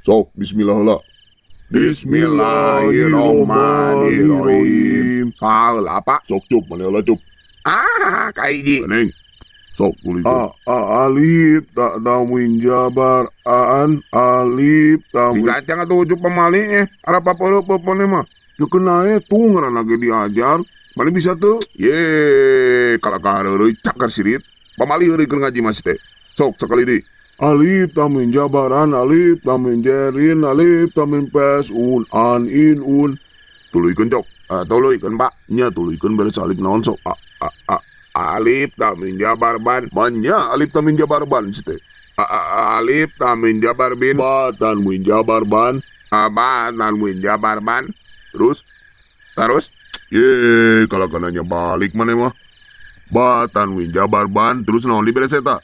Sok bismillah heula. Bismillahirrahmanirrahim. Salah Pak. Sok cup maneh heula cup. Ah, kahiji. Neng. Sok tuluykeun. A a alif ta tanwin jabar aan alif Si tanwin. kacang atuh ucup pamali eh. Arapa peureupeup maneh mah. Ya kena itu ngaranna ge diajar. Maneh bisa teu? Ye, kalakah heureuy cakar sirit. Pamali heureuy keur ngaji masih teh. Sok sakali deui. Alif tanwin jabaran alif tanwin jerin alif tanwin pes un an in un. Tuluykeun cok. Tuluykeun Pak. Nya tuluykeun beres alif naon sok? A a a alif tanwin jabar ban. Manya alif tanwin jabar ban si teh. A, a, alif tanwin jabar bin. Ba tanwin jabar ban. A, ba tanwin jabar ban. Terus? Terus? Ye, kalau nanya balik maneh mah. Ba tanwin jabar ban terus naon di beres eta?